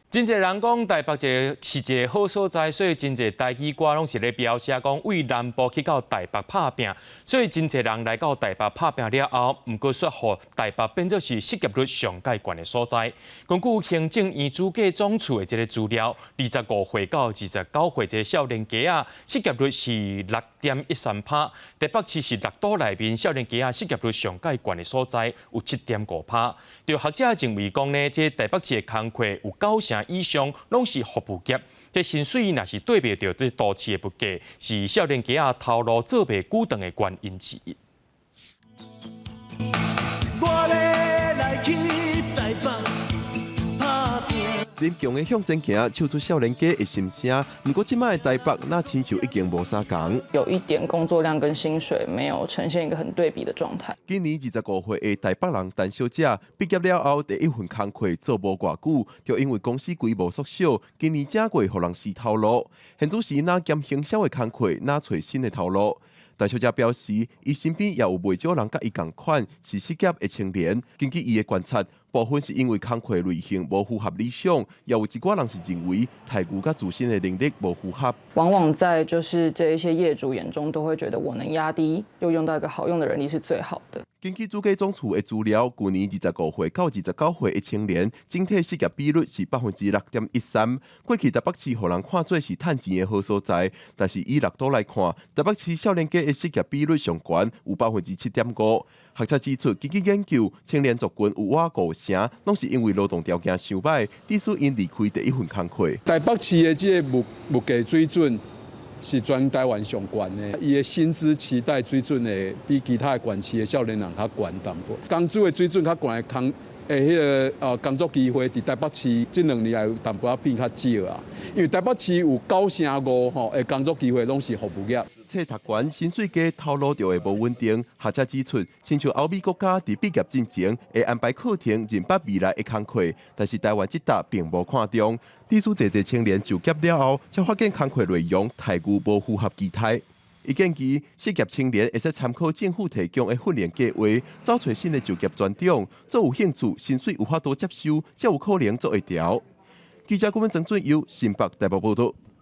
真濟人講台北一個是一個好所在，所以真濟台語歌攏是咧描寫講為南部去到台北拍拚，所以真濟人來到台北拍拚了後，毋過煞予台北變做是失業率上蓋懸的所在。根據行政院主計總處的這個資料，25歲到29歲這個少年家仔失業率是6.13%，台北市是六都內面少年家仔失業率上蓋懸的所在，有7.5%。就學者認為講呢，這台北市的工課有九成以上攏是服務業，這薪水若是對袂著這都市的物價，是少年家仔頭路做袂久長的原因之一。我咧來去台北拍拚。林強的向前行，唱出少年家的心聲。毋過這擺的台北，若親像已經無啥仝。有一點工作量跟薪水沒有呈現一個很對比的狀態。今年25歲的台北人陳小姐畢業了後，第一份工課做無偌久，就因為公司規模縮小，今年正月予人辭頭路。現此時若兼行銷的工課，若揣新的頭路。陳小姐表示，伊身邊也有袂少人佮伊仝款，是失業的青年。根據伊的觀察，部分是因為工課類型無符合理想，也有一寡人是認為待遇佮自身的能力無符合。往往在就是這一些業主眼中，都會覺得我能壓低又用到一個好用的人力是最好的。根據主計總處的資料，舊年25歲到29歲的青年，整體失業比率是6.13%。過去台北市予人看做是趁錢的好所在，但是以六都來看，台北市少年家的失業比率上懸，有7.5%。學者指出，根據研究，青年族群有倚五成，攏是因為勞動條件傷䆀，致使𪜶離開第一份工課。台北市的這個物價水準是全台灣上懸的，伊的薪資期待水準會比其他的縣市的少年人較懸淡薄。工資的水準較懸的工，的彼個工作機會，佇台北市這兩年來有淡薄仔變較少啊。因為台北市有95%吼的工作機會攏是服務業。冊讀懸，薪水低，頭路就會無穩定。學者指出，親像歐美國家佇畢業進前會安排課程認捌未來的工課，但是台灣這搭並無看重。致使濟濟青年就業了後，才發現工課內容待遇無符合期待。伊建議失業青年會使參考政府提供的訓練計劃，找揣新的就業專長，做有興趣、薪水有法度接受，才有可能做會牢。記者顧問曾俊優新北台北報道。